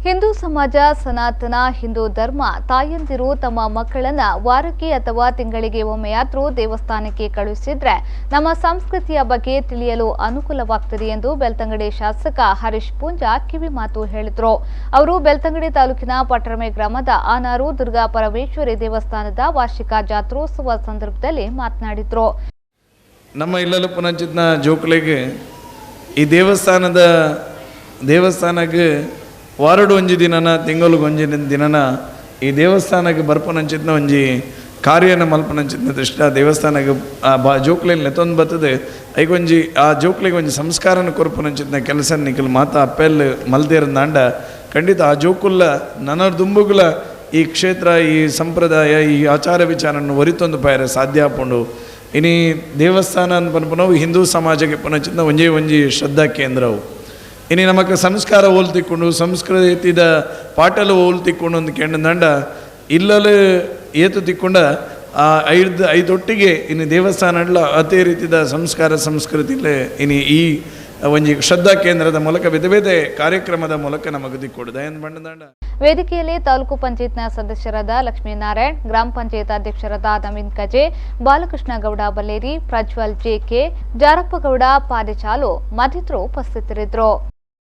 ಹಿಂದೂ ಸಮಾಜ, ಸನಾತನ ಹಿಂದೂ ಧರ್ಮ. ತಾಯಂದಿರು ತಮ್ಮ ಮಕ್ಕಳನ್ನ ವಾರಕ್ಕೆ ಅಥವಾ ತಿಂಗಳಿಗೆ ಒಮ್ಮೆಯಾದರೂ ದೇವಸ್ಥಾನಕ್ಕೆ ಕಳುಹಿಸಿದ್ರೆ ನಮ್ಮ ಸಂಸ್ಕೃತಿಯ ಬಗ್ಗೆ ತಿಳಿಯಲು ಅನುಕೂಲವಾಗ್ತದೆ ಎಂದು ಬೆಳ್ತಂಗಡಿ ಶಾಸಕ ಹರೀಶ್ ಪೂಂಜಾ ಕಿವಿಮಾತು ಹೇಳಿದರು. ಅವರು ಬೆಳ್ತಂಗಡಿ ತಾಲೂಕಿನ ಪಟ್ರಮೆ ಗ್ರಾಮದ ಆನಾರು ದುರ್ಗಾ ಪರಮೇಶ್ವರಿ ದೇವಸ್ಥಾನದ ವಾರ್ಷಿಕ ಜಾತ್ರೋತ್ಸವ ಸಂದರ್ಭದಲ್ಲಿ ಮಾತನಾಡಿದರು. ನಮ್ಮ ಇಲ್ಲಲು ಪುನಂಚಿತ್ನ ಜೋಕುಲೆಗ್ ಈ ದೇವಸ್ಥಾನದ ದೇವಸ್ಥಾನಕ್ಕೆ ವಾರಡು ಒಂಜಿ ದಿನನ, ತಿಂಗಳಿಗೆ ಒಂಜಿ ದಿನನ ಈ ದೇವಸ್ಥಾನಕ್ಕೆ ಬರ್ಪುನಂಚಿತ್ನ ಒಂಜಿ ಕಾರ್ಯನ ಮಲ್ಪುನಂಚಿತ್ನ ದೃಷ್ಟ ದೇವಸ್ಥಾನಕ್ಕೆ ಆ ಬಾ ಜೋಕ್ಲೆನ್ ಲೆತ್ತೊಂದು ಬರ್ತದೆ. ಐಕೊಂಜಿ ಆ ಜೋಕ್ಲೆಗ್ ಒಂಜಿ ಸಂಸ್ಕಾರನ ಕೊರ್ಪುನಂಚಿತ್ನ ಕೆಲಸ ನಿಕಲ್ ಮಾತ ಅಪ್ಪೆಲ್ ಮಲ್ದೇರಂದಾಂಡ ಖಂಡಿತ ಆ ಜೋಕುಲ್ಲ ನನರ್ ದುಂಬುಗುಲ ಈ ಕ್ಷೇತ್ರ, ಈ ಸಂಪ್ರದಾಯ, ಈ ಆಚಾರ ವಿಚಾರನ ಒರಿತೊಂದು ಪಾಯರೆ ಸಾಧ್ಯ ಆಪುಂಡು. ಇನಿ ದೇವಸ್ಥಾನ ಅಂದ್ ಪನ್ಪುನವು ಹಿಂದೂ ಸಮಾಜಕ್ಕೆ ಪುನಚಿತ್ನ ಒಂಜೇ ಒಂಜಿ ಶ್ರದ್ಧಾ ಕೇಂದ್ರವು. ಇನಿ ನಮಕ್ ಸಂಸ್ಕಾರ ಓಲ್ ತಿಕ್ಕೊಂಡು, ಸಂಸ್ಕೃತಿದ ಪಾಟಲು ಓಲ್ ತಿಕ್ಕೊಂಡು ಒಂದು ಕೆಂಡಂದಂಡ ಇಲ್ಲಲು ಏತು ತಿಕ್ಕೊಂಡ ಆ ಐದು ಐದೊಟ್ಟಿಗೆ ಇನ್ನು ದೇವಸ್ಥಾನಡ್ಲ ಅದೇ ರೀತಿದ ಸಂಸ್ಕಾರ ಸಂಸ್ಕೃತಿಲೇ ಇನಿ ಈ ಒಂಜಿ ಶ್ರದ್ಧಾ ಕೇಂದ್ರದ ಮೂಲಕ, ಬೇತೆ ಬೇತೆ ಕಾರ್ಯಕ್ರಮದ ಮೂಲಕ ನಮಗೆ ದಿಕ್ಕೊಡು ದಯನ್ ಬಣ್ಣದಾಂಡ. ವೇದಿಕೆಯಲ್ಲಿ ತಾಲೂಕು ಪಂಚಾಯತ್ನ ಸದಸ್ಯರಾದ ಲಕ್ಷ್ಮೀನಾರಾಯಣ್, ಗ್ರಾಮ ಪಂಚಾಯತ್ ಅಧ್ಯಕ್ಷರಾದ ನವೀನ್ ಕಜೆ, ಬಾಲಕೃಷ್ಣ ಗೌಡ ಬಲ್ಲೇರಿ, ಪ್ರಜ್ವಲ್ ಜೆಕೆ, ಜಾರಪ್ಪಗೌಡ ಪಾದೆಚಾಲು ಮತ್ತಿತರರು ಉಪಸ್ಥಿತರಿದ್ದರು.